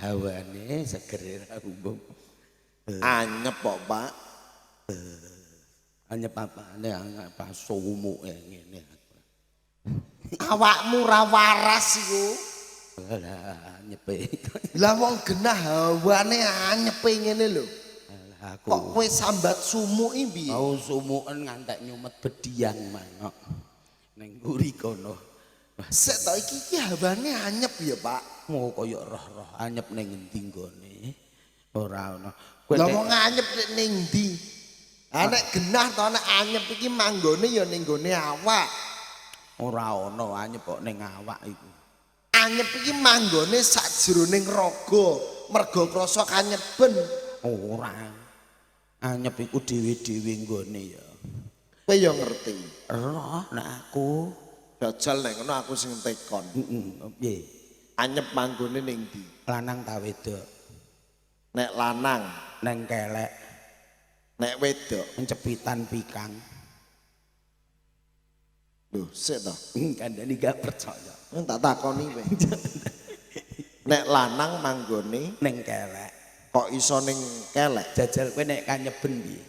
Hawane seger ra umum. Anyep kok, Pak. Anyep apane apa sumuke ngene. Awakmu ra waras iku. Lah anyepe. Lah wong genah hawane anyepe ngene lho. Lah aku kok kowe sambat sumuk iki piye? Mau sumuken ngantek nyumet bediang manok ning mburi kono. Sik to iki iki hawane anyep ya, Pak. Mau kaya roh-roh anyep ning endi nggone? Ora ana. Lah wong anyep ning ndi? Ha nek genah to nek anyep iki manggone ya ning nggone awak. Ora ana anyep kok ning awak iku. Anyep iki manggone sakjroning raga, merga krasa kanyeben. Ora. Anyep iku dhewe-dhewe nggone ya. Kowe ya ngerti. Roh nek aku jajal nek ngono aku sing tekon. Heeh, piye? Anyep manggone ning ndi? Lanang ta wedok? Nek lanang, neng kelek, nek wedok. Pencepitan pikang. Lho, sik to. Kandhani gak percaya. Tak takoni kowe. Nek lanang manggone Neng kelek. Kok iso ning kelek? Jajal kowe nek kanyeben piye?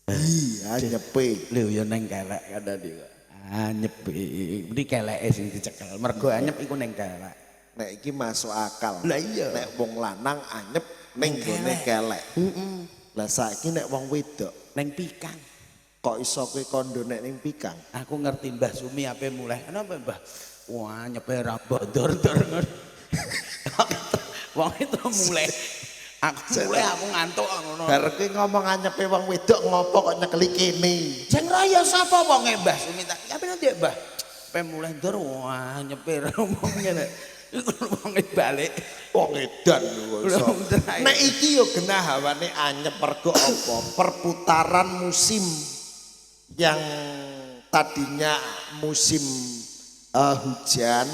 Iya, nyepe. Lho ya neng kelek kandhani kok. Anyep iki keleke sing dicekel. Mergo anyep iku neng kelek. Nek iki masuk akal. Lah iya. Nek wong lanang anyep ning gone kelek. Heeh. Lah saiki nek wong wedok Neng pikang. Kok iso kowe kondo nek ning pikang? Aku ngerti Mbah Sumi ape mulai. Kenapa Mbah? Wah, nyepe ra bodor-dor ngono. Wong itu mulai. Aku mulai aku ngantuk ngono. Bar kowe ngomong anyepe wong wedok ngopo kok nyekeli kene? Sing raya sapa wonge Mbah Sumi tak? Ape nanti Mbah? Ape mulai ndor wah nyepe ra ngomong ngene. Iku wonge balik. Wong edan kok iso. Nek iki yo genah hawane anyep mergo apa? Perputaran musim yang tadinya musim hujan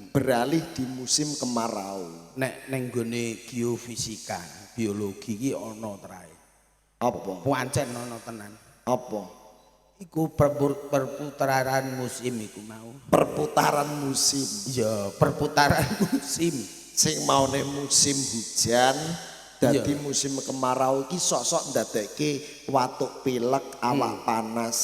beralih di musim kemarau. Nek ning gone geofisika, biologi iki ana trae. Apa? Pancen ana tenan. Apa? Iku perputaran musim iku mau. Perputaran musim. Iya, perputaran musim. Sing maune musim hujan dadi musim kemarau iki sok-sok ndadekke watuk pilek, awak panas.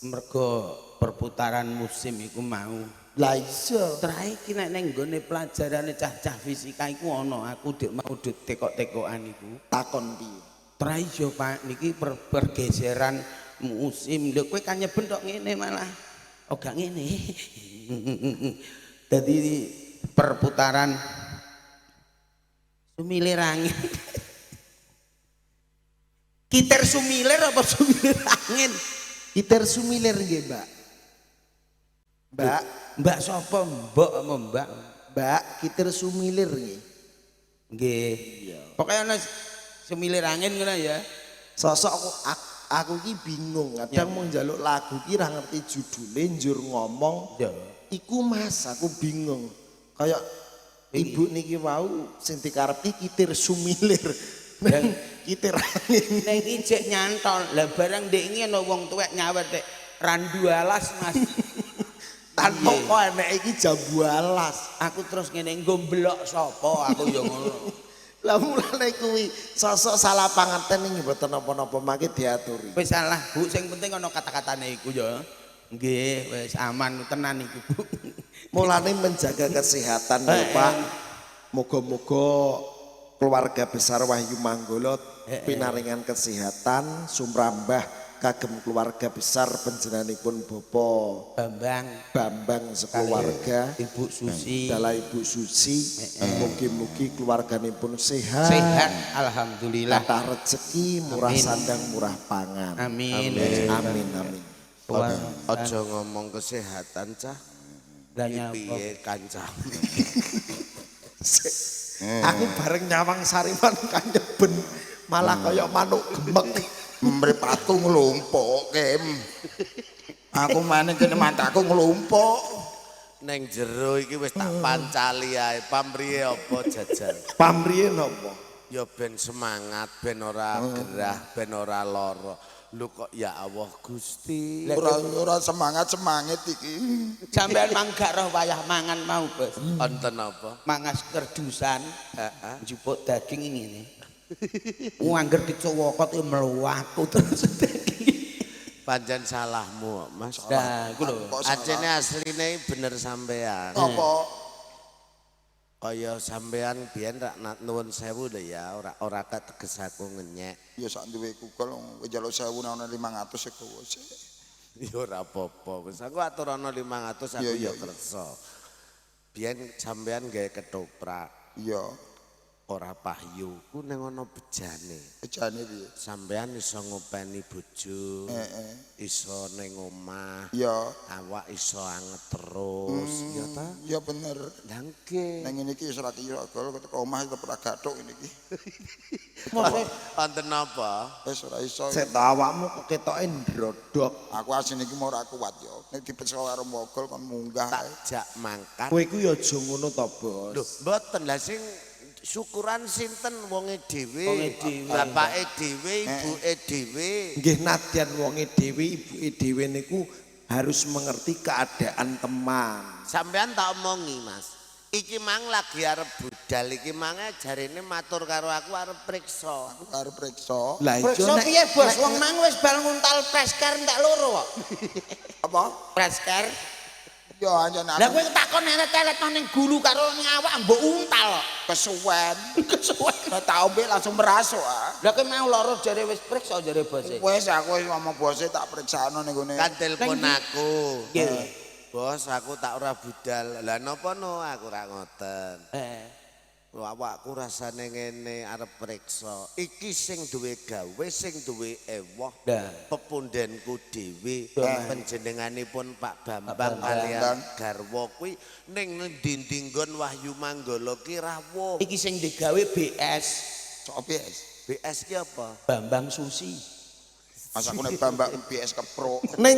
Mergo perputaran musim iku mau. Lah iya. Trae iki nek ning nggone pelajarane cah-cah fisika iku ana, aku dik mau dik tekok-tekokan iku. Takon piye? Trae yo Pak, niki pergeseran musim. Lho kowe kan nyeben tok ngene malah. Oh gak ngene. Dadi perputaran sumilir angin. Kiter sumilir apa sumilir angin? Kiter sumilir nggih, Mbak. Mbak, Mbak sapa? Mbok apa Mbak? Mbak, kiter sumilir nggih. Nggih. Pokoke ana sumilir angin ngono ya. Sosok aku ki bingung, kadang mau njaluk lagu ki ra ngerti judule njur ngomong. Ya. Iku Mas, aku bingung. Kayak ibu niki wau sing dikarepke kitir sumilir. Neng kitir angin. Nek iki jek nyantol. Lah barang ndek iki ana wong tuwek nyawer dek randu alas Mas. Tanpa kok enek iki jambu alas. Aku terus ngene nggo mblok sapa aku ya ngono. Lah mulane kuwi sosok salah pangerten ing mboten napa-napa mangke diaturi. Wis salah Bu, sing penting ana kata-katane iku ya. Nggih, wis aman tenan iku Bu. Mulane menjaga kesehatan ya Pak. Moga-moga keluarga besar Wahyu Manggolo pinaringan kesehatan sumrambah kagem keluarga besar panjenenganipun Bapak Bambang Bambang sekeluarga, Ibu Susi. Dalah Ibu Susi, mugi-mugi keluarganipun sehat, Sehat alhamdulillah. kathah rezeki, murah Amin. sandang, murah pangan. Amin. Amin amin. Aja ngomong kesehatan cah. Lah nyapa? Piye kancamu? Aku bareng nyawang Sariman kanyeben malah kaya manuk gemek. Mripatku nglumpuk, Kim. Aku maneh kene mataku nglumpuk. Neng jero iki wis tak pancali ae. Pamriye apa jajal? Pamriye napa? Ya ben semangat, ben ora gerah, ben ora lara. Lho kok ya Allah Gusti. Ora ora semangat semangat iki. Sampeyan mang gak roh wayah mangan mau, Bos. Wonten apa? Mangas kerdusan, Heeh. njupuk daging ngene. Angger dicowokot ya mlaku terus daging. Pancen salahmu kok, Mas. Nah, iku lho. Kok salah? Acene asline bener sampean. Apa? Kaya sampean biyen rak nuwun sewu lho ya, ora ora teges aku ngenyek. Ya sak duwe Google kowe njaluk 1000 nang 500 e kowe sik. Ya ora apa-apa. Wis aku aturana 500 aku Iya, ya iya, iya. kersa. Biyen sampean gawe ketoprak, Iya, ora pahyu ku ning ana bejane. bejane piye? Sampean iso ngopeni bojo, Heeh. iso ning omah, Iya. awak iso anget terus, ya ta? Ya bener. Lah nggih. Nang ngene iki wis ora kira gol teko omah tetep ora gathuk ngene iki. Wonten napa? Wis ora iso. Sik ta awakmu kok ketoke ndrodok. Aku asine iki mau ora kuat ya. Nek dipeksa karo mogol kon munggah. Tak jak mangkat. Kowe iku ya aja ngono to, Bos. Lho, mboten lah sing Syukuran sinten wonge dhewe. Wonge dhewe. Bapake dhewe, ibuke dhewe. Nggih nadyan wonge dhewe, ibuke dhewe niku harus mengerti keadaan teman. Sampean tak omongi, Mas. Iki mang lagi arep budal iki mang jarene matur karo aku arep priksa. Aku arep priksa. Lah iya Priksa nek piye, Bos? Wong mang wis bal nguntal presker entek loro kok. Apa? Presker. Ya anjen Lah aku kowe takon eret-eret ning gulu karo ning awak mbok untal kok. kesuwen. Kesuwen. Nek tak ombe langsung merasuk ah. Lah kowe mau loro jare wis priksa jare bose. Wis aku wis ngomong bose tak priksakno ning gone. Kan telepon aku. Nggih. Bos, aku tak ora budal. Lah napa no aku ora ngoten. Awakku rasane ngene arep priksa. Iki sing duwe gawe, sing duwe ewoh. Lah. Pepundenku dhewe, panjenenganipun Pak Bambang kalian garwa kuwi ning endi nggon Wahyu Manggala ki rawuh. Iki sing digawe BS, Sok BS. BS ki apa? Bambang Susi. Mas aku nek Bambang BS keprok. Ning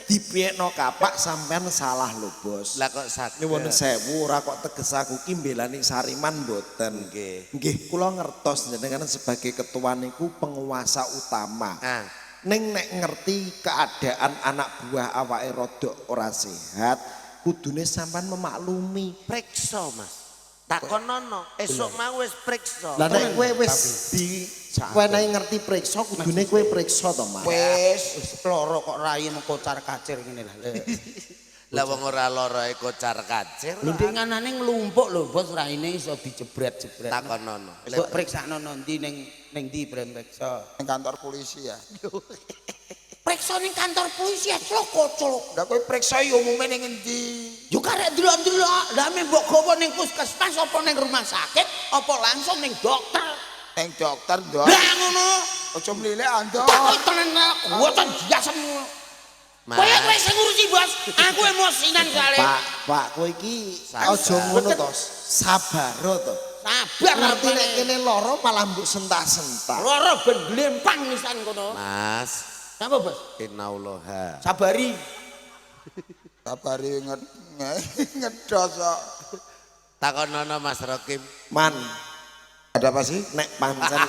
dipiyekno kapak sampean salah lho, Bos. Lah kok saged. Nyuwun sewu ora kok teges aku ki mbelani Sariman mboten. Nggih. Nggih, kula ngertos jenengan sebagai ketua niku penguasa utama. Ah. Ning nek ngerti keadaan anak buah awake rodok ora sehat, kudune sampean memaklumi. Priksa, Mas. Takonono, esuk mau wis priksa. Lah nek kowe wis di wenehi ngerti priksa, kudune kowe priksa to, Mas. Wis Wis loro kok raine kocar kacir ngene lah. Lah wong ora lara e kocar kacir. Lho ndek nganane nglumpuk lho bos raine iso dijebret-jebret. Takonono. Mbok priksakno nanti ning ning ndi priksa? Ning kantor polisi ya. Priksa ning kantor polisi ya celok-celok. Lah kowe priksa ya umume ning endi? Yo karek delok-delok. Lah me mbok gawa ning puskesmas apa ning rumah sakit apa langsung ning dokter. Ning dokter, Ndok. Lah ngono. Aja mlilik, Ndok. Takut tenan gua ten jasem. Mas. Kowe kowe sing ngurusi bos, aku emosinan soalé. Pak, Pak, kowe iki aja ngono to. Sabar to. Sabar Ngerti nek kene lara malah mbok sentak-sentak. Lara ben glempang nisan kono. Mas, Napa bos? innallaha. Sabari. Sabari ngedos kok. Takonono Mas Rokim. Man, Ada apa sih? nek pancen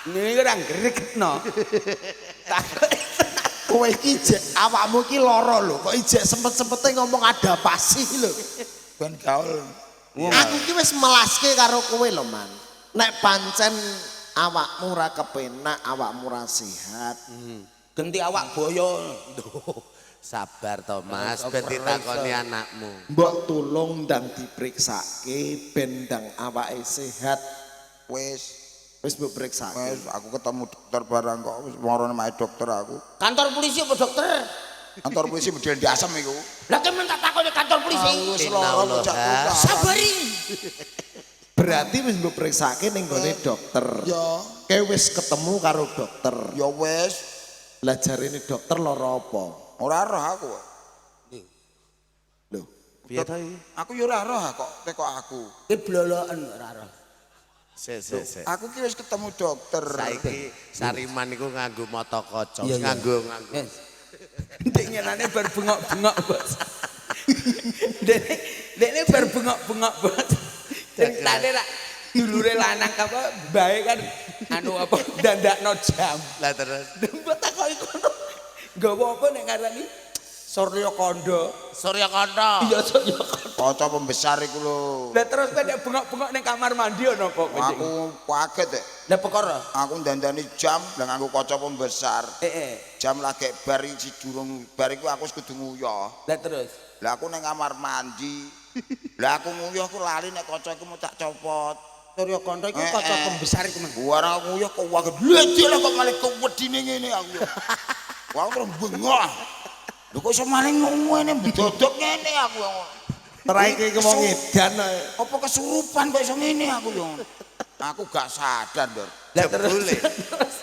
Ngene ora gregetno. kowe iki jek awakmu iki lara lho, kok ijek sempet-sempete ngomong ada apa sih lho. Ben gaul. Aku iki wis melaske karo kowe lho, Man. Nek pancen awakmu ora kepenak, awakmu ora sehat. Genti awak boyo. Sabar to Mas, ben ditakoni anakmu. Mbok tulung ndang dipriksake ben ndang awake sehat. Wis, Wis mbok priksake. wis aku ketemu dokter barang kok wis marane mae dokter aku. Kantor polisi apa dokter? Kantor polisi model ndasem iku. Lah kemen tak takoni kantor polisi. Aku wis lara bocah tukang. Sabari. Berarti wis mbok priksake ning gone dokter. Ya, Kowe wis ketemu karo dokter. ya wis. Lah jarene dokter lara apa? Ora roh aku. Lho, Piye to iki? Aku ya ora roh kok teko aku. Ki bloloken ora roh. Sik sik sik. Aku ki wis ketemu dokter. Saiki Sariman iku nganggo mata kaca, Iya, iya. nganggo nganggo. Wis. Ndek ngenane bar bengok-bengok, Bos. Dekne bar bengok-bengok, Bos. Ceritane lak dulure lanang apa bae kan anu apa dandakno jam. Lah terus Mbok takoki kono. Nggawa apa nek ngarani Surya Kandha. Surya Kandha. Iya Surya Kandha. Kaca pembesar iku lho. Lah terus kowe nek bengok-bengok ning kamar mandi ana apa kowe? Aku kaget dek. Lah perkara. Aku dandani jam lah nganggo kaca pembesar. Heeh. Jam lagi bar iki durung bar iku aku wis kudu nguyah. Lah terus. Lah aku ning kamar mandi. Lah aku nguyah aku lali nek kaca iku mau tak copot. Surya Kandha iku kaca pembesar iku Mang. Warang aku nguyah kok wae. Lha kok malah kewedine ngene aku. Wah aku terus bengok. Lho kok iso maling ngene bedodok ngene aku. terakhir iki wong edan ae. Apa kesurupan kok iso ngene aku yo. Aku gak sadar, Ndor. Lah terus. Jebule.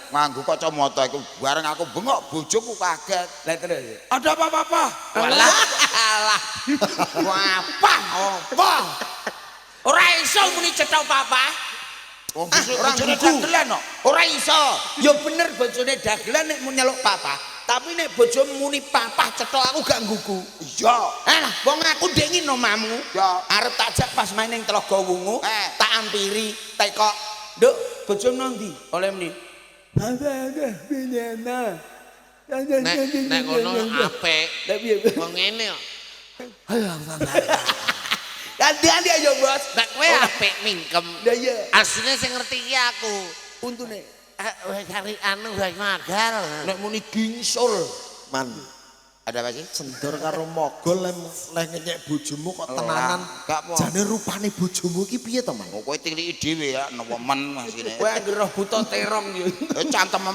Nganggo kacamata iku bareng aku bengok bojoku kaget. Lah terus. Ada apa apa? Walah. Alah. Apa? Apa? Ora iso muni cetha papa. Wong Ah, bojone ora bojone gugu. dagelan kok. Ora iso. Ya bener bojone dagelan nek mun nyeluk papa. Tapi nek bojomu muni papah cethok aku gak nggugu. Iya. Alah, wong aku ndek ngene omamu. Ya. Arep tak jak pas main ning Telaga Wungu, Eh. tak ampiri, tekok. Nduk, bojomu nang ndi? Oleh muni. Nek nek ngono apik. Lah piye? Wong ngene kok. Ganti-ganti ayo, Bos. Nek kowe apik mingkem. Lah iya, Asline sing ngerti iki aku. untune. Wis cari anu wis magal. Nek muni gingsul. Man, Ada apa sih? sendor karo mogol leh leh ngenyek bojomu kok tenanan. Gak apa. Jane rupane bojomu iki piye to, Man? Oh, kowe tiliki dhewe ya nemen masine. Kowe anggere roh buta terong yo. Eh cangkemem.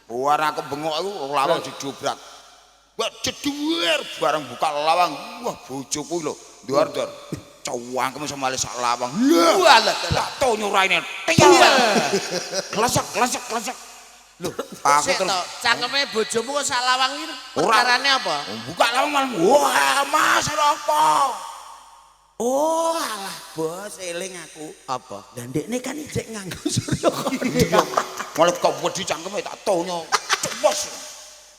War aku bengok iku lawang didobrak. Wah jeduwer bareng buka lawang. Wah bojoku lho, ndor-ndor. Cangkem iso malih sak lawang. Lah, tak tonyo raine. Klesek klesek klesek. Lho, aku Sik terus to, cangkeme bojomu kok sak lawang iki Ora. perkarane apa? buka lawang malah wah Mas apa? Oh, alah bos, eling aku. Apa? Lah ndekne kan ijek nganggo surya kondang. Malah kok wedi cangkeme tak tonyo. Cepos.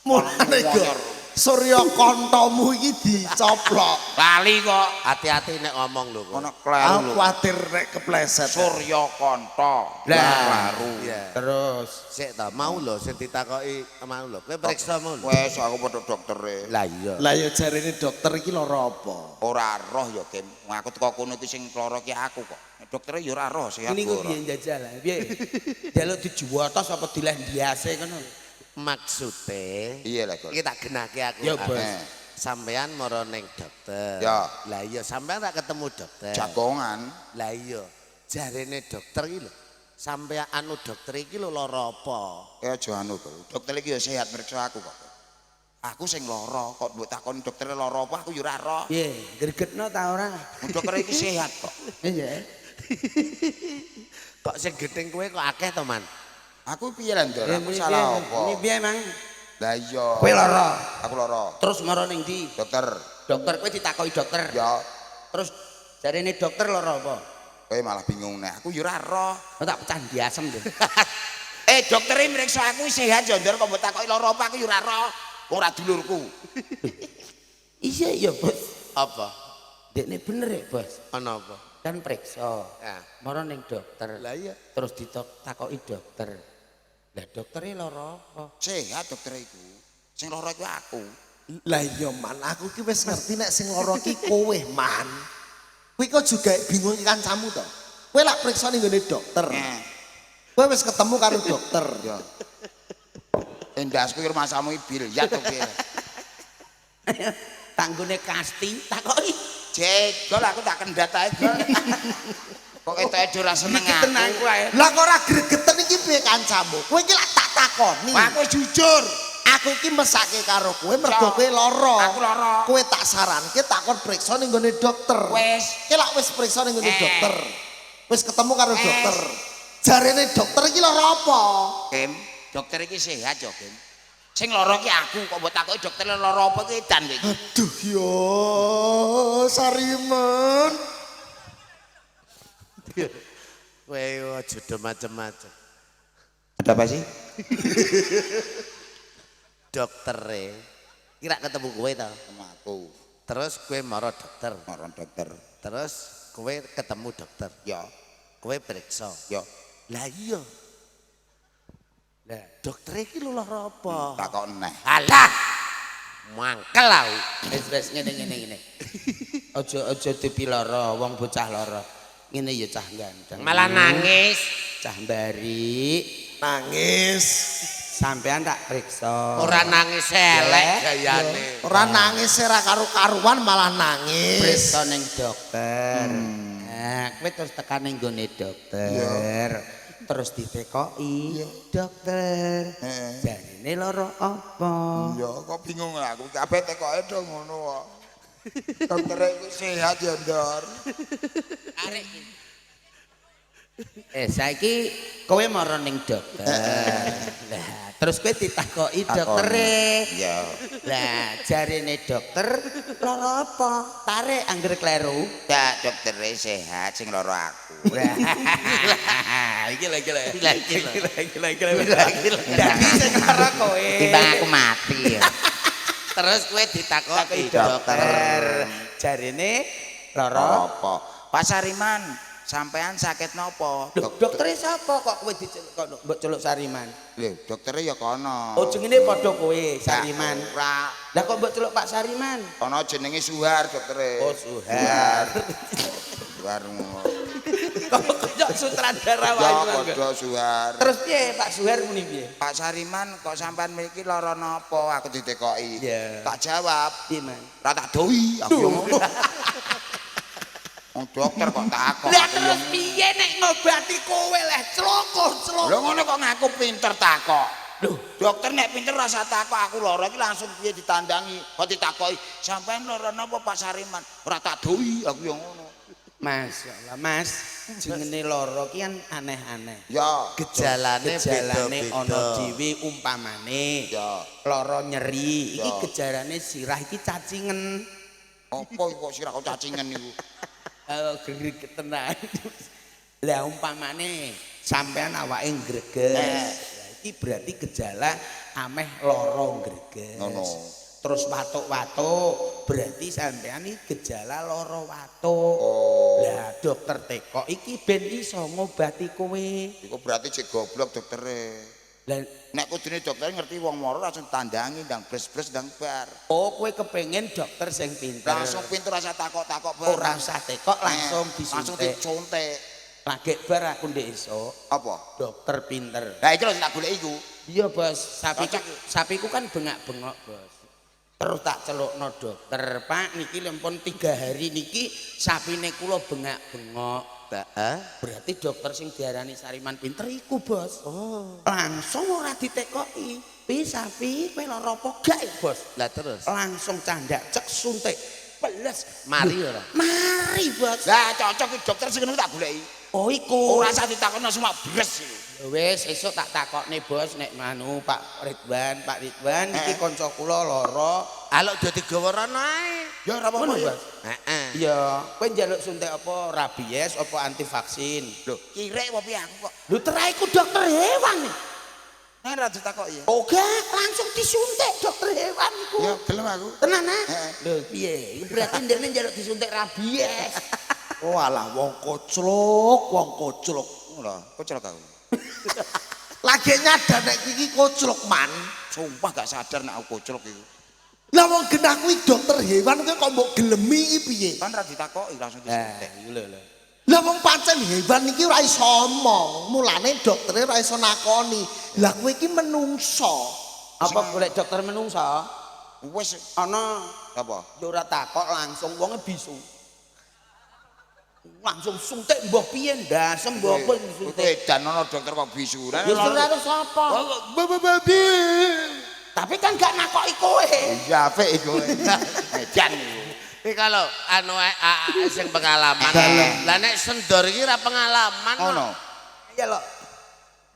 Mulane kok Surya kantamu iki dicoplok. Lali kok. Hati-hati nek ngomong lho kok. Ono kleru Aku lho. kuwatir nek kepleset. Surya Kanta. Lah. Kleru. Iya. Terus Sik to, mau lho sing ditakoki mau lho. Kowe periksa mau lho. Wes aku padha doktere. Lah iya. Lah ya jarene dokter iki lara apa? Ora roh ya, Kim. Wong aku teko kono iki sing lara ki aku kok. Nek doktere ya ora roh sehat ini ku ora. piye njajal? Piye? Jaluk dijuwotos apa dileh ndiase ngono lho. Maksude Iya lah, Gol. iki tak genahke aku. Ya, Bos. Sampean mara ning dokter. Ya. Lah iya sampean tak ketemu dokter. Jagongan. Lah iya, jarene dokter iki lho. Sampean anu dokter iki lho lara apa? Ya aja anu, Gol. Dokter iki ya sehat meriksa aku kok. Aku sing lara kok mbok takoni doktere lara apa aku ya ora roh. Piye? Gregetno ta ora? Wong dokter iki sehat kok. Iya. Kok sing gething kowe kok akeh to, Man? Aku piye lah, Ndor? Aku salah apa? Ini piye, Mang? Lah iya. Kowe lara. Aku lara. Terus mara ning ndi? Dokter. Dokter kowe ditakoki dokter. Ya, Terus jarene dokter lara apa? kowe malah bingung nek aku ya ora roh. Oh, tak pecah ndiasem lho. Eh, doktere mriksa aku sehat ya, Ndor, kok mbok takoki lara apa aku ya ora roh. Wong ora dulurku. Iya iya, Bos. Apa? Dekne bener ya, Bos. Ana apa? Kan periksa. Ya. Mara ning dokter. Lah iya. Terus ditakoki dokter. Lah doktere lara apa? Sehat dokter iku. Sing lara iku aku. Lah iya Man, aku ki wis ngerti nek sing lara ki kowe, Man. Kowe kok juga bingung kancamu to. Kowe lak periksa ning nggone dokter. Eh, Kowe wis ketemu karo dokter. ya. Endasku iki rumangsamu iki biliar to piye. Tanggone kasti takoki. Jegol aku tak kendhat ae, Gol. Kok ketoke ora seneng Iki aku. tenang ae. Lah kok ora gregeten iki piye kancamu? Kowe iki lak tak takoni. Wah, aku jujur. Aku iki mesake karo kowe mergo kowe lara. Aku lara. Kowe tak saranke takon periksa ning nggone dokter. Wis. Kowe lak wis periksa ning nggone Eh. dokter. Wis ketemu karo Wes. dokter. Jarene dokter iki lara apa? Kim, dokter iki sehat yo, Kim. Sing lara ki aku kok mbok takoki dokter lara apa ki edan kowe iki. Aduh yo Sarimen. Kowe aja do macem-macem. Ada apa sih? Doktere kira ketemu kowe to. Sama aku, Terus kowe mara dokter. mara dokter. Terus kowe ketemu dokter. Ya, Kowe periksa. ya. Lah iya. Lah, Dokter iki lho lara apa? Takok neh. Alah. Mangkel aku. wis wis ngene ngene ngene. Aja aja dipilara wong bocah lara. Ngene ya cah ganteng. Malah nangis. Cah mbari Nangis. sampean tak periksa. Ora nangis elek gayane. Ora nangis ora karu-karuan malah nangis. Periksa ning dokter. Nah, kowe terus tekan ning gone dokter. Terus ditekoki dokter. Jarine lara apa? Ya kok bingung aku kabeh tekoke do ngono kok. Dokter iku sehat ya, Ndor. Arek iki. Saiki kowe mara ning dokter. Lah, Terus kowe ditakoki doktere. Iya. Lah, jarene dokter lara apa? Tarik angger kleru. Dak doktere sehat sing lara aku. Iki lho iki lho. Iki lho. Iki lho iki lho. Dadi sing lara kowe. Timbang aku mati ya. Terus kowe ditakoki Takoki dokter. dokter. Jarene lara Apa? Pak Sariman, sampean sakit napa? Lho, doktere sapa kok kowe diceluk kok mbok celuk Sariman? Lho, doktere ya kono. Oh, jenenge padha kowe, Sariman. Ora. Lah kok mbok celuk Pak Sariman? Ana jenenge Suhar doktere. Oh, Suhar. Suhar ngono. Kok kaya sutradara Ya wae. padha Suhar. Terus piye Pak Suhar muni piye? Pak Sariman kok sampean mriki lara napa? Aku ditekoki. Iya. Tak jawab, Piye, Man? ora tak dowi aku yo ngono. Wong dokter kok takok. Lah terus piye nek ngobati kowe leh cloko-cloko. Lho ngono kok ngaku pinter takok. Lho, Dokter nek pinter rasa takok aku lara iki langsung piye ditandangi. Kok ditakoki, sampean lara napa Pak Sariman? Ora tak dowi aku yo ngono. Mas, ya Allah, Mas, jenenge lara ki kan aneh-aneh. Ya, Gejalane Gejalane beda-beda. ana dhewe umpamane. ya. Lara nyeri, iki Ya. gejalane sirah iki cacingen. Apa kok sirah kok cacingen niku? Greget tenan. Lah umpamane sampean awake greges. Lah iki berarti gejala ameh lara greges. Ngono. Terus watuk-watuk, berarti sampean iki gejala lara watuk. Oh. Lah dokter tekok iki ben iso ngobati kowe. Iku berarti cek goblok doktere. Lah Nek kudune dokter ngerti wong moro langsung tandangi ndang bres-bres ndang bar. oh kowe kepengin dokter sing pinter. Langsung pinter rasa takok-takok bar. Ora usah tekok langsung Langsung disuntik. disuntik. Lagi bar aku ndek esuk, Apa? dokter pinter. Lah iki lho sing tak goleki iku. Iya, Bos. Sapiku, Cocok. sapiku kan bengak-bengok, Bos. Terus tak celukno dokter, Pak, niki lempun 3 hari niki sapine kula bengak-bengok. Heeh. Berarti dokter sing diarani Sariman pinter iku, Bos. Oh. Langsung ora ditekoki. Pi sapi kowe lara apa gak, Bos? Lah terus Langsung candak cek suntik. Beles. mari ora? Mari, Bos. Lah cocok iki dokter sing ngono tak goleki. Oh iku. Ora usah ditakoni langsung mak bres iku. Ya wis esuk tak takokne Bos nek manu Pak Ridwan, Pak Ridwan iki kanca kula lara. Alok do digawa rono ae. Ya ora apa-apa Ngono, ya. Bos. Heeh. Iya, kowe njaluk suntik apa rabies apa anti vaksin? Lho, kirek apa piye aku kok. Lho terae iku dokter hewan. Nek ora ditakoki ya. Oh gak, langsung disuntik dokter hewan iku. Ya gelem aku. Tenan ah? Heeh. Lho piye? Iku berarti ndekne njaluk disuntik rabies. Oh alah wong koclok, wong koclok. Ngono, koclok aku. Lagi nyadar nek iki koclok man. Sumpah gak sadar nek aku koclok iku. Lah wong genah kuwi dokter hewan kuwi kok mbok gelemi iki piye? Kan ora ditakoki langsung disuntik. iku lho lho. Lah wong pancen hewan iki ora iso omong, mulane doktere ora iso nakoni. Lah kowe iki menungso. Apa golek dokter menungso? Wis Ana apa? ya ora takok langsung wonge bisu. Langsung suntik mbah piye ndasem mbah apa Kowe disuntik. edan ana dokter kok bisu. Ya ora terus apa? Babi. Tapi kan gak nakoki kowe. Iya apik iku. Edan iku. Iki kalau anu sing pengalaman. Lah nek sendor iki ora pengalaman. Ngono. Iya lho.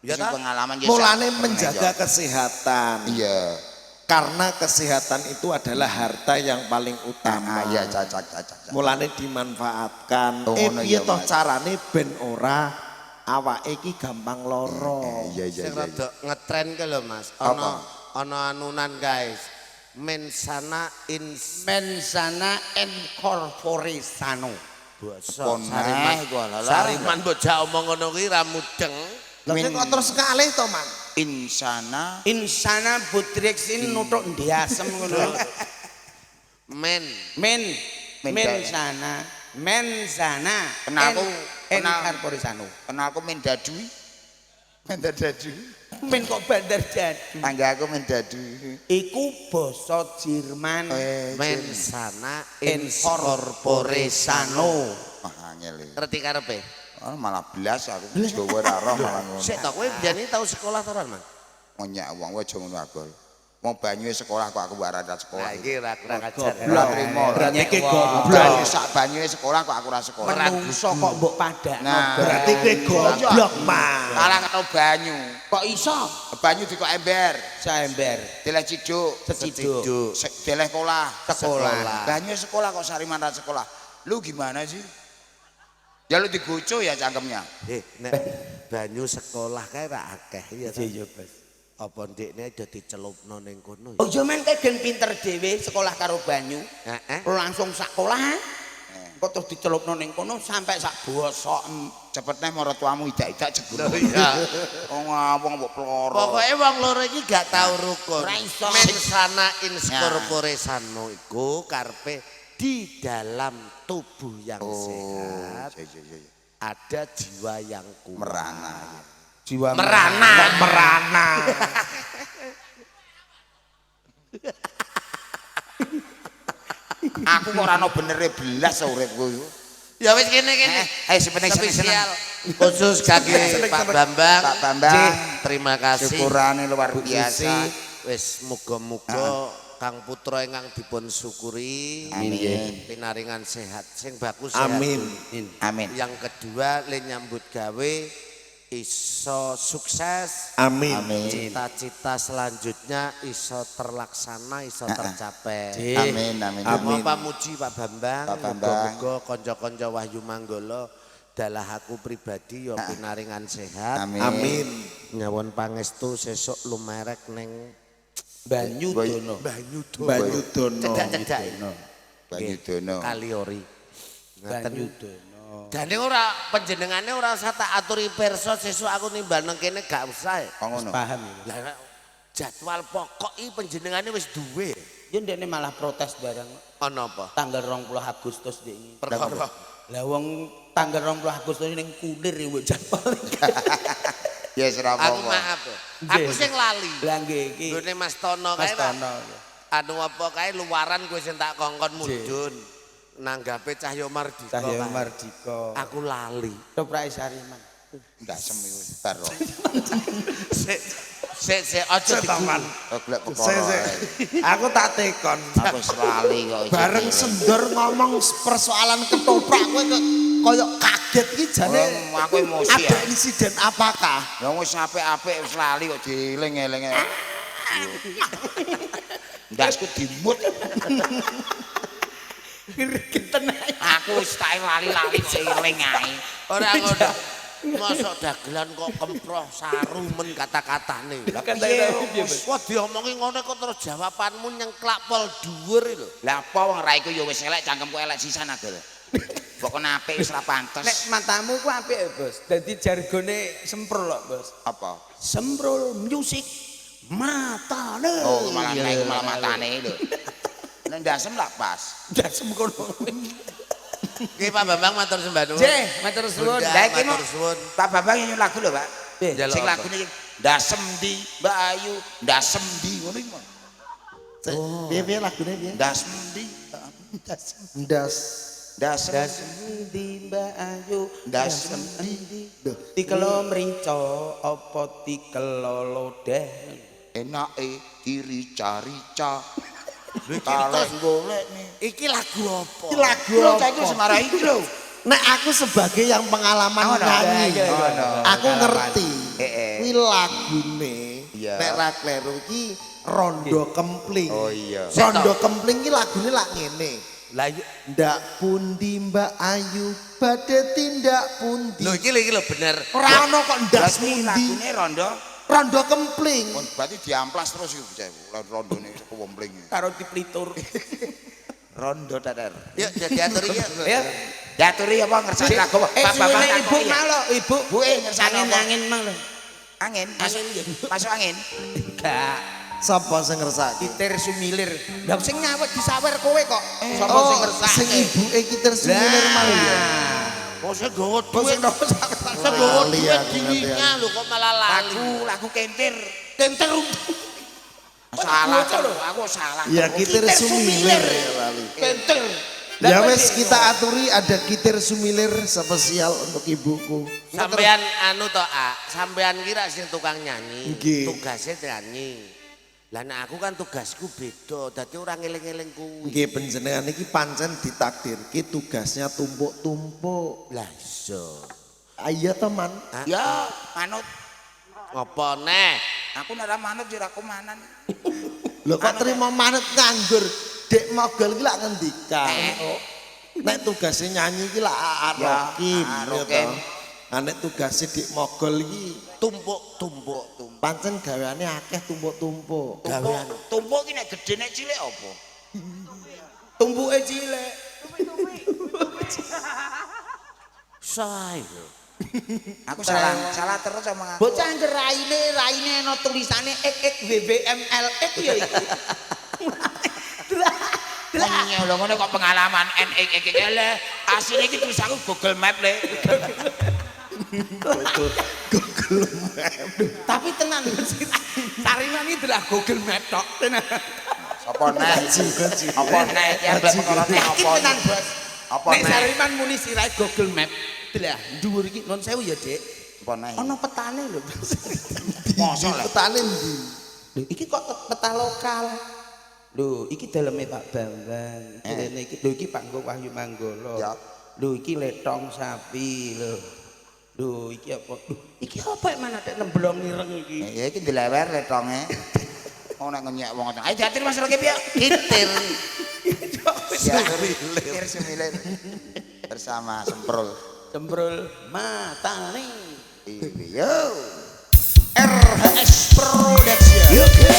Ya Sing ta? pengalaman ya Mulane sak- menjaga kesehatan. Iya. Karena kesehatan itu adalah harta yang paling utama. Ah iya cacak cacak. Mulane dimanfaatkan. Oh, ngono Piye ya, toh Mas. carane ben ora awake iki gampang lara. Iya iya Sing iya. rada ngetren ke lho Mas. Apa? Ana ana anunan guys. Mensana in Mensana in corpore sano. basa Pon Sariman. neh iku alah. Sariman bocah omong ngono kuwi ra mudeng. Lah kok terus kalih to, Man? Insana Insana butriksin nutuk ndiasem ngono. Men Men Men mensana mensana Kenal aku, in kenal. corpore sano. kenalku mendadu. Mendadu. Men kok bandar jadu. Tangga aku mendadu. Iku basa Jerman. mensana In in corpore sano. Wah angel iki. Ngerti karepe? Oh, malah blas aku Jawa ora roh malah ngono. Sik to kowe biyen iki tau sekolah to ora, Man? Ngonyak wong wae aja ngono agol. Wong banyue sekolah kok aku ora sekolah. Nah iki ora kurang ajar. Ora trimo. Berarti kowe goblok. Banyu sak banyue sekolah kok aku ora sekolah. Menungso kok mbok padakno. Nah. Berarti kowe goblok, Mas. Kalah karo banyu. Kok iso? Banyu dikok ember, Saember, deleh ciduk, seciduk, deleh kolah, sekolah. Banyu sekolah kok Sariman ra sekolah. Lu gimana sih? Ya lu digoco ya cangkemnya. Nek banyu sekolah kae ra akeh ya. Iya, Bos. Apa ndekne aja dicelupno ning kono ya? Oh, yo men kae gen pinter dhewe sekolah karo banyu. Heeh. Langsung sekolah. Kok terus dicelupno ning kono sampai sak bosok. Cepet neh maratuamu idak-idak jebul. Iya. Wong ngawong mbok ploro. Pokoke wong loro iki gak tau rukun. Ora iso. Men sana in corpore sano iku karepe di dalam tubuh yang sehat Iya. ada jiwa yang kuat. Merana. Jiwa Merana. Kok merana. Aku kok ora ono benere belas uripku iku. Ya wis kene-kene. Ayo sepenting Spesial khusus kangge Pak Bambang. Pak Bambang. Terima kasih. Syukurane luar Bu biasa. Susi, wis muga-muga Kang Putra ingkang dipun syukuri. Amin. Pinaringan sehat sing bagus sehat. Amin. Amin. Yang kedua le nyambut gawe iso sukses. Amin. Amin. Cita-cita selanjutnya iso terlaksana, iso tercapai. Amin amin. Amin. Pamuji Pak Bambang, Pak Bambang. Muga-muga kanca-kanca Wahyu Manggala dalah aku pribadi ya pinaringan sehat. Amin. Amin. Nyawon pangestu sesuk lumerek ning Banyudono. Banyudono. Banyudono. Cedak-cedak. Banyudono. Kaliori. Ngaten. Banyudono. Dane ora panjenengane ora usah tak aturi pirsa sesuk aku nimbal nang kene gak usah. Kok ngono? Paham ya. Lah jadwal pokok iki panjenengane wis duwe. Ya ndekne malah protes barang Ana apa? tanggal 20 Agustus ndek iki. Perkara. Lah wong tanggal 20 Agustus ning kulir ya mbok jadwal. Ya wis ora Aku apa-apa. maaf. Aku sing lali. Lah nggih iki. Nggone Mas Tono Mas kae. Pak. Tono. Anu apa kae luaran kowe sing tak kongkon mudhun. Nanggape Cahyo Mardika. Cahyo kae. Mardika. Aku lali. Toprake Sariman. Ndasem iku wis bar. Sik sik sik aja Taman. Golek perkara. Sik, sik. Aku tak tekon. Aku wis lali kok. Bareng sendor ngomong persoalan ketoprak kowe kok koyo kaget iki jane. Wong aku emosi Ada ya. insiden apakah? Lah wis apik-apik wis lali kok dieling-eling. Ndasku dimut. Gregetan ae. Aku wis tak lali-lali kok eling ae. Ora ngono. Mosok dagelan kok kemproh saru men kata-katane. Lah piye? Wah diomongi ngono kok terus jawabanmu nyengklak pol dhuwur lho. Lah apa wong raiku ya wis elek cangkemku elek sisan aku lho. Kok kon apik wis ora pantes. Nek matamu ku apik ya, Bos. Dadi jargone semprul kok, Bos. Apa? Semprul music matane. Oh, malah naik malah matane lho. Nek ndasem lak pas. Ndasem kono. Nggih Pak Bambang matur sembah nuwun. Nggih, matur suwun. Bunda, Lah iki matur suwun. Pak Bambang nyanyi lagu lho, Pak. Njaluk Sing apa? lagune iki ndasem ndi Mbak Ayu, ndasem ndi ngono iki. Piye-piye lagune piye? Ndasem ndi? Ndas. Ndasem. Ndasem ndi Mbak Ayu? Ndasem ndi? Tikelo mrica apa tikelo lodeh? Enake dirica-rica. Talek golekne. Iki lagu apa? Iki lagu Lho, apa? cah iki wis marai iki lho. Nek aku sebagai yang pengalaman Oh, no. nyanyi, Iya, iya, iya. aku ngerti. Heeh. Kuwi lagune Iya. nek ra kleru iki Rondo Kempling. Oh iya. Rondo Kempling iki lagune lak ngene. Lah iya. Ndak pundi Mbak Ayu badhe tindak pundi. Lho iki lho bener. Ora ono kok ndas Berarti pundi. lagune rondo. Rondo Kempling. Kon berarti diamplas terus iku bocah iku. Rondone kewempling. Karo diplitur. Rondo dader. Yuk jadi aturi yuk. Ya. Diaturi apa ngersani lagu apa? Eh, Pak Bambang suwune ibu takoki ya. mau lho, ibu. Buke ngersani apa? Angin-angin mau lho. Angin, masuk Angin masuk angin. Gak. Sapa sing ngersake? Kitir sumilir. Lah sing nyawet disawer kowe kok. Sapa Oh, sing ngersake? sing ibuke kitir sumilir mau ya. Kok sing nggawa Kok duit. sing nopo Sing nggawa Lali duit aku ngerti dirinya lho kok malah lali. Lagu lagu kentir. Kentir. Salah terus, aku salah. Ya kitir sumilir ya lali. Kentir. Ya wes kita aturi ada kitir sumilir spesial untuk ibuku. Sampean anu to, A, sampean kira sing tukang nyanyi, Nggih. tugasnya nyanyi. Lah nek aku kan tugasku beda, dadi ora ngeling-eling kuwi. Nggih panjenengan iki pancen ditakdirke tugasnya tumpuk-tumpuk. Lah iya. Iya to, Man. Ya, manut. Ngopo neh? Aku nek ora manut ya ora kumanan. Lho kok trimo manut nganggur? Dek Mogol iki lak ngendikan. Nek tugasnya nyanyi iki lak Aa Ya, Rokim, Aa ya Rokim. toh. Nah, nek tugasnya Dik Mogol iki Tumpuk-tumpuk. Pancen gaweane akeh tumpuk-tumpuk. Gawean. Tumpuk iki nek gedhe nek cilik apa? Tumpuke cilik. Sae lho. Aku salah terus sama aku. Bocah angger raine ana tulisane X X W W M L X ya iku. Lah, lho ngono kok pengalaman N X X X L. Asline iki tulisanku Google Map le. Google Map. Tapi tenan Tariman iki adalah Google Map tok tenan. Apa neh? Apa neh iki ambek perkarane apa? Tenan, Bos. Apa neh? Nek Sariman muni sirahe Google Map. Lah, dhuwur iki non sewu ya, Dik. Apa neh? Ana petane lho. Mosok lho. Petane ndi? Lho, iki kok peta lokal. Lho, iki daleme Pak Bambang. Iki rene iki. Lho, iki panggung Wahyu Manggolo. Lho, iki letong sapi lho. Lho, iki apa? Lho, iki apa mana tek nemblong ireng iki? Ya iki dilewer letonge. Oh nek ngenyek wong. Ayo diatur Mas Rokim ya. Kitir. Kitir semilir bersama Semprul. Semprul matane. Iya. RHS Production. Yo yo.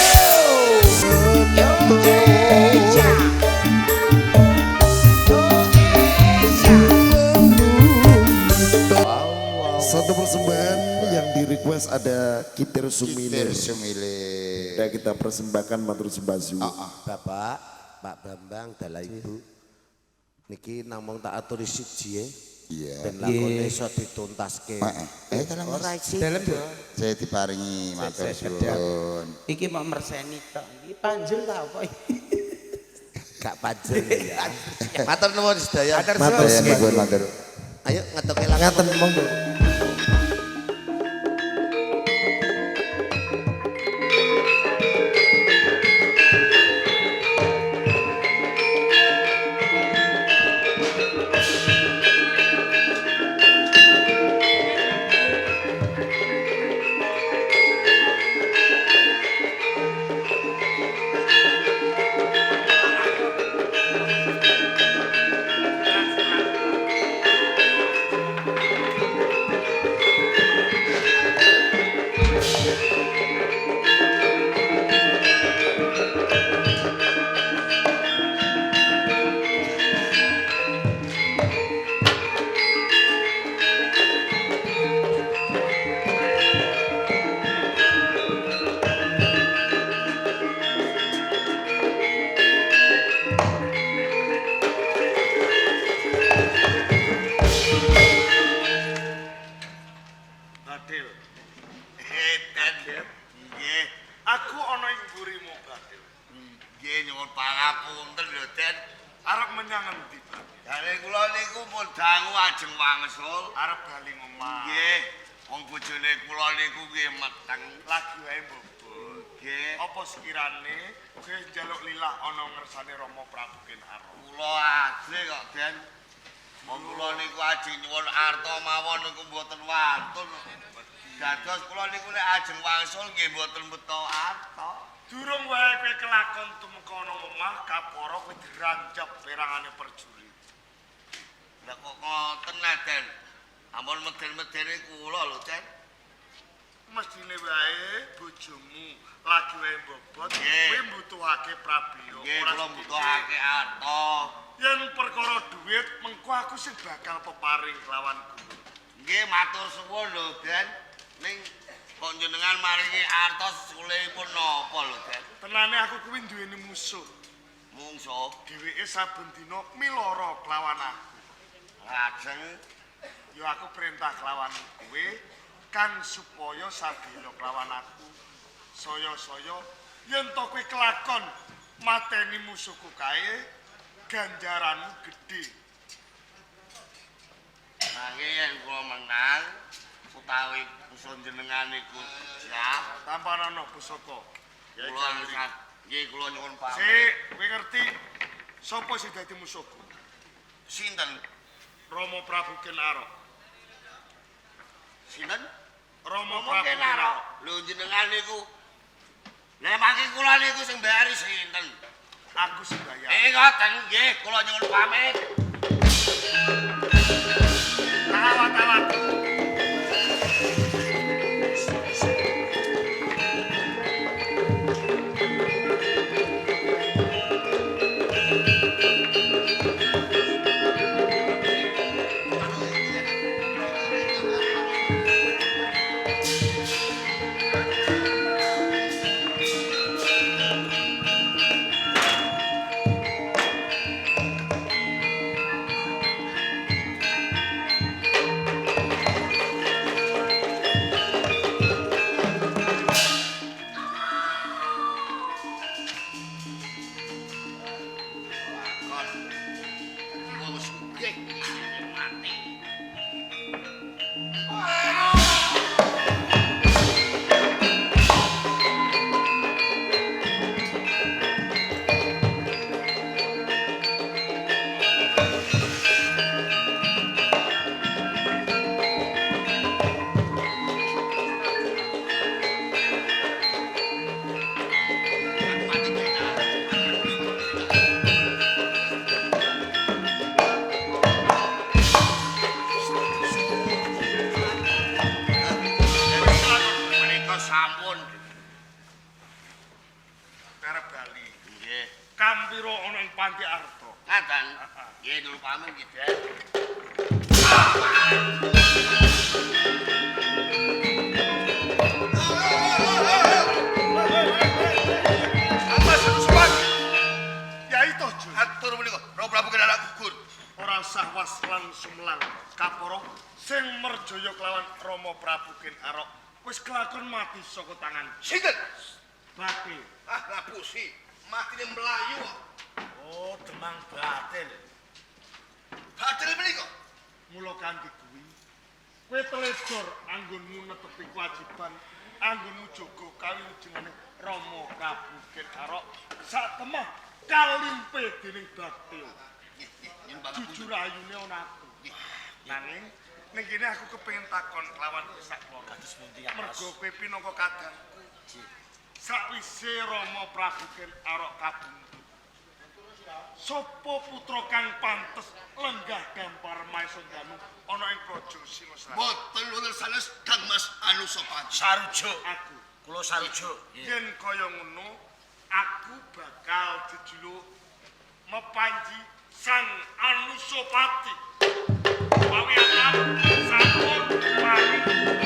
Satu persembahan yang di request ada Kitir Sumilir. Kitir Sumilir. Dan kita persembahkan matur sembah suwun. Bapak, Pak Bambang, dalah Ibu. Niki namung tak aturi siji ya. Iya. Ben lakone iso dituntaske. Heeh. Eh, dalam Mas. Ora sih. Dalem yo. Saya diparingi matur suwun. Iki mau merseni tok. Iki panjul ta apa iki? Gak panjul ya. Matur nuwun sedaya. Matur Saya sembah nuwun matur. Ayo ngetoke lagu. Ngaten monggo. Bathil. Edan. Nggih. Aku ana ing mburimu, Bathil. Nggih nyuwun pangapunten lho Den. Arep menyang endi, Bathil? Jare kula niku pun dangu ajeng wangsul. Arep bali ngomah. Nggih. Wong bojone kula niku nggih meteng. Lagi wae mbobot. Nggih. Apa sekirane kowe njaluk lilah ana ngersane Rama Prabu Kinara? Kula ajeng kok Den. Wong kula niku ajeng nyuwun arta mawon niku mboten wantun. Dados kula niku nek ajeng wangsul nggih mboten beto arta. Durung wae kowe kelakon tumeka ana omah kapara kowe dirancap perangane perjurit. Lah kok ngoten nah, Den. Ampun meden-medeni kula lho, Den. Mestine wae bojomu lagi wae mbobot Nggih. kowe mbutuhake prabeya. Nggih ora kula sithik. mbutuhake arta. Yen perkara duit mengko aku sing bakal peparing kelawan guru. Nggih matur suwun lho, Den. Ning kok jenengan maringi arta sesulihipun napa lho, Den? Tenane aku kuwi duweni musuh. Mungsuh Dheweke saben dina miloro kelawan aku. lajeng Ya aku perintah kelawan kowe kan supaya sabila kelawan aku. Saya-saya yen to kowe kelakon mateni musuhku kae ganjaranmu gedhe. mangke yen kula menang utawi musuh jenengan niku jah Tanpa ana pusaka. Kula nggih kula nyuwun pamit. Sik, kowe ngerti sapa sing dadi musuhku? Sinten? Rama Prabu Ken Arok. Sinten? Rama Prabu Ken Arok. Lho jenengan niku. Lah mangke kula niku sing bayari sinten? Aku sing bayar. Ngoten nggih, kula nyuwun pamit. Awat-awat. Saka tangan. Sinten? Batil. Ah, ngapusi. Matine mlayu kok. Oh, Demang Batil. Batil menika. Mula kanthi kuwi, kowe teledor anggonmu netepi kewajiban anggonmu jaga kawujudane Rama Prabu Ken Arok sak temah kalimpe dening Batil. Jujur ayune ana aku. Nanging ning kene aku kepengin takon kelawan sak keluarga. Kados pundi, Mas? Mergo kowe pinangka kadangku. Sakwise Rama Prabu Ken Arok kabuntu. Sopo putra kang pantes lenggah dampar Maesandanu ana ing Praja Singasari? Boten wonten sanes Kang Mas Anusapati. Sarujuk aku. Kula sarujuk. Yen kaya ngono, aku bakal jejuluk mepanji Sang Anusapati. Pawiyatan sampun pari.